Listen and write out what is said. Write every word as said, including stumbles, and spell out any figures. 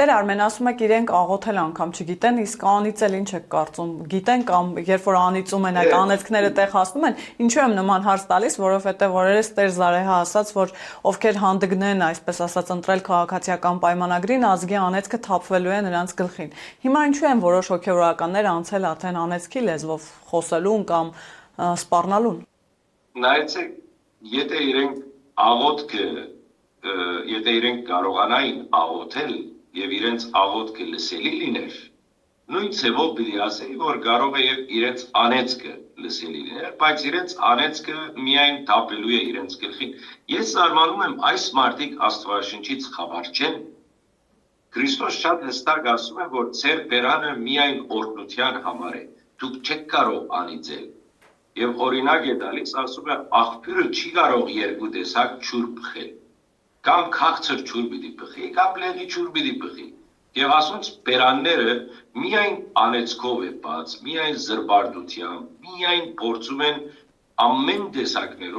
Տեր Արմեն, ասում եք, իրենք աղոթել անգամ չգիտեն, իսկ անիծել ինչ եք կարծում, գիտեն կամ երբ որ անիծում են, այդ Է, անեծքները տեղ հասնում են, ինչու եմ նման հարց տալիս, որովհետեւ օրերս Տեր Զարեհը ասաց, որ ովքեր հանդգնեն, այսպես ասած, ընտրել քաղաքացիական պայմանագրին, ազգի անեծքը թափվելու է նրանց գլխին։ Հիմա ինչու են որոշ հոգեվորականներ անցել արդեն անեծքի լեզվով խոսելուն կամ, ը, սպառնալուն։ Նայեցեք, եթե իրենք աղոթքը, ը, եթե իրենք կարողանային աղոթել եւ իրենց աղոթքը լսելի լիներ, նոյն ձեւով պիտի ասէի, որ կարող է եւ իրենց անեծքը լսելի լիներ, բայց իրենց անեծքը միայն թափելու է իրենց գլխին։ Ես զարմանում եմ, այս մարդիկ Աստուածաշնչից խաբար չեն։ Քրիստոս շատ հստակ ասում է, որ ձեր բերանը միայն օրհնության համար է, դուք չեք կարող անիծել։ Եւ օրինակ է տալիս, ասում է, աղբիւրը չի կարող երկու տեսակ ջուր բխել, կամ քաղցր ջուր պիտի բխի, կամ լեղի ջուր պիտի բխի։ Եւ ասոնց բերանները միայն անեծքով է բաց, միայն զրպարտությամբ, միայն փորձում են ամեն տեսակներով